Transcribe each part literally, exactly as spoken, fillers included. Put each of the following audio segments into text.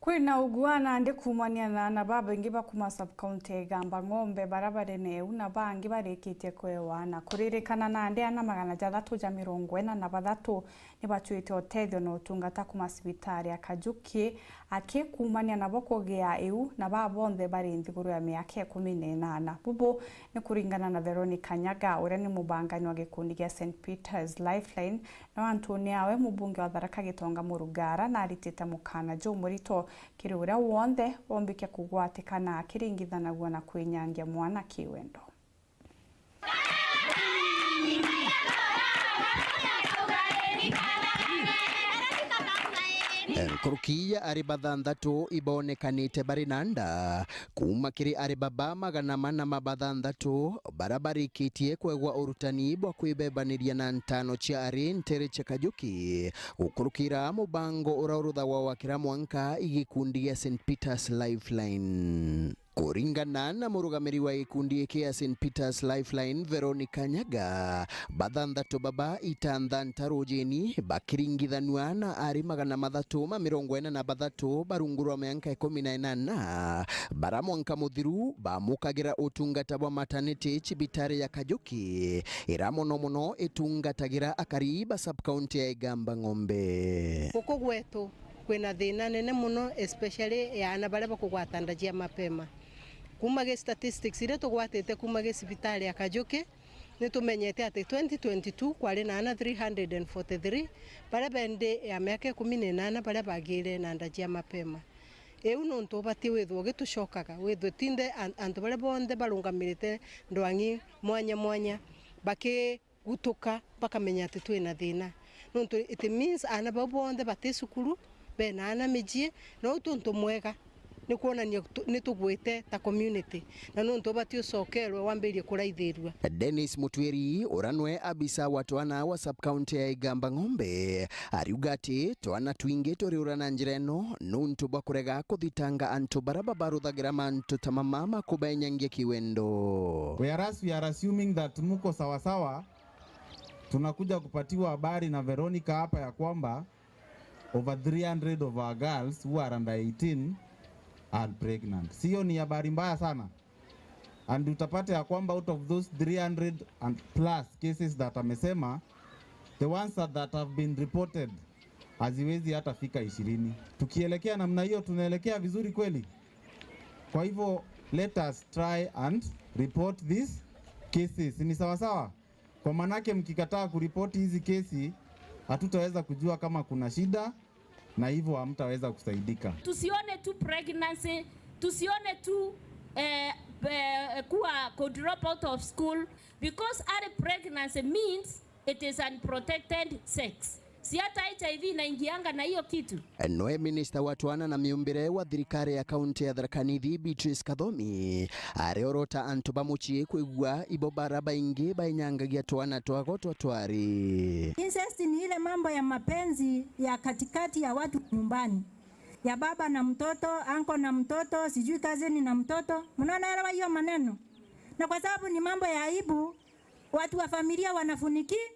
Kwina ugua nandi kuumania na aana babaingi ba kuuma sub-county ya Igamba Ng'ombe baria bari na iu na bangi barikitie kwewa aana. Kuririkana nandi aana magana jathatu ja mirongo ina na bathatu ni bachuite utethio na utungata kuuma cibitari ya Kajuki aki kuumania nabo kugia iu na baa bonthe bari nthiguru ya miaka ikumi na inana. Bubu ni kuringana na Veronica Nyaga, uria ni mubangani wa gikundi gia Saint Peter's Lifeline, no antuni awe, mubunge wa Tharaka Gitonga Murugara naritite mukana jumurito kiri uria wonthe wombike kugwatikana akiringithanagua na kwinyangia mwana kiwendo. Nkuruki ya ari bathanthatu ibonekanite bari na nda kuuma kiri ari baba magana mana ma bathanthatu bara barikitie kwegwa urutani bwa kwibebaniria na ntano cia ari ntere cia Kajuki, gukurukira mubango ura uruthagwa wa kira mwanka i gikundi gia Saint Peter's Lifeline. Kuringana na murugamiri wa gikundi giki gia Saint Peter's Lifeline, Veronica Nyaga, bathanthatu baba itantha nta rujini bakiringithanua na ari magana mathatu ma mirongo ina na bathatu barungu rwa mianka ikumi na inana, bara mwanka muthiru bamukagira utungata bwa maternity cibitari ya Kajuki, ira mono mono itungatagira akari ba sub-county ya Igamba Ng'ombe. Guku gwetu kwina thina nene mono, especially ya aana baria bakugwata nda cia mapema. Kuuma gi statistics iria tugwatite kuuma gi cibitari ya Kajuki, ni tumenyete ati twenty twenty-two kwari na aana three hundred and forty-three baria bendi ya miaka ikumi na inana baria bagiire na nda cia mapema. Iu nuntu ubati withwe ugitucokaga, withwe tinde an-, antu baria bonthe barungamirite ndwang'i mwanya mwanya bakigutuka, bakamenya ati twina thina. Nuntu it means aana bau bonthe bati cukuru, bena aana micii, na uu tuntu mwega ni kwonania tu-, ni tugwite ta community, na nuntu ubati ucokerwe wambirie kuraithirua. Dennis Mutwiri, uria nwe abisa wa twana wa sub-county ya Igamba Ng'ombe, ariuga ati twana twingi turiura na njira ino nuntu bwa kurega kuthitanga antu baria babaruthagira mantu ta mama ma kubenyangia kiwendo. Whereas we are assuming that muko sawasawa, tunakuja kupatiwa habari na Veronica hapa ya kwamba over three hundred of our girls who are under eighteen are pregnant. Sio ni habari mbaya sana? And utapata ya kwamba out of those three hundred and plus cases that amesema, the ones that, that have been reported haziwezi hata fika ishirini. Tukielekea namna hiyo, tunaelekea vizuri kweli? Kwa hivyo, let us try and report these cases. Ni sawa sawa? Kwa manake mkikataa kuripoti hizi kesi, hatutaweza kujua kama kuna shida, na hivyo hamtaweza kusaidika. Tusione tu pregnancy, tusione tu, eh, eh, kuwa ku drop out of school, because early pregnancy means it is unprotected sex. Si hata H I V inaingianga na hiyo kitu? Noe minista wa twana na miumbire wa thirikari ya kaunti ya Tharaka Nithi, Beatrice Kathomi, ariorota antu ba mucii kwigua ibo bara baingi bainyangagia twana twagotwa twari. Incest ni ile mambo ya mapenzi ya katikati ya watu nyumbani, ya baba na mtoto, anko na mtoto, sijui kazini na mtoto. Mnaona hiyo maneno? Na kwa sababu ni mambo ya aibu, watu wa familia wanafuniki-,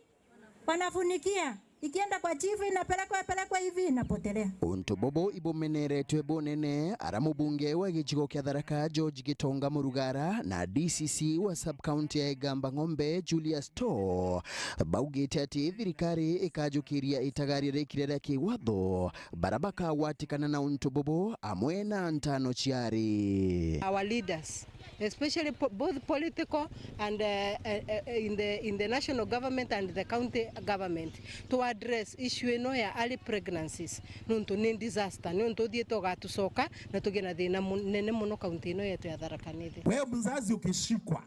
wanafunikia. Ikienda kwa chifu, inapelekwa, pelekwa hivi, inapotelea. Untu bubu ibumeneretwe bunene, ara mubunge wa gicigo kia Tharaka, George Gitonga Murugara, na D C C wa sub-county ya Igamba Ng'ombe, Julius To, baugite ati thirikari ikajukiria itagaria rikire ria kiwatho bara bakagwatikana na untu bubu amwe na ntano ciari. Our leaders, especially po-, both political and, uh, uh, uh, in the, in the national government and the county government, to address issue ino ya early pregnancies, nuntu ni disaster, niuntu uthiite ugatucoka na tugie na thina munene muno kaunti ino yetu ya Tharaka Nithi. Wewe mzazi ukishikwa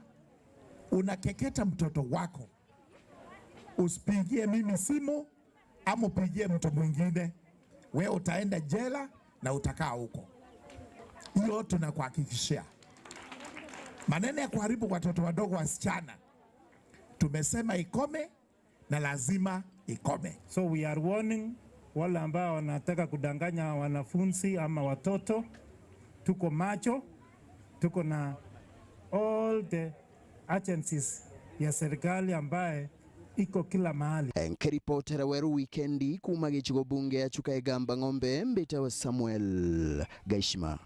unakeketa mtoto wako, usipigie mimi simu, ama upigie mtu mwingine, we utaenda jela na utakaa huko. Hiyo tunakuhakikishia. Maneno ya kuharibu watoto wadogo wasichana, tumesema ikome na lazima ikome. So we are warning wale ambao wanataka kudanganya wanafunzi ama watoto, tuko macho, tuko na all the agencies ya serikali ambaye iko kila mahali. Nkiripotera Weru Wikendi kuuma gicigo bunge ya Chuka Igamba Ng'ombe, mbitawa Samuel Gaishima.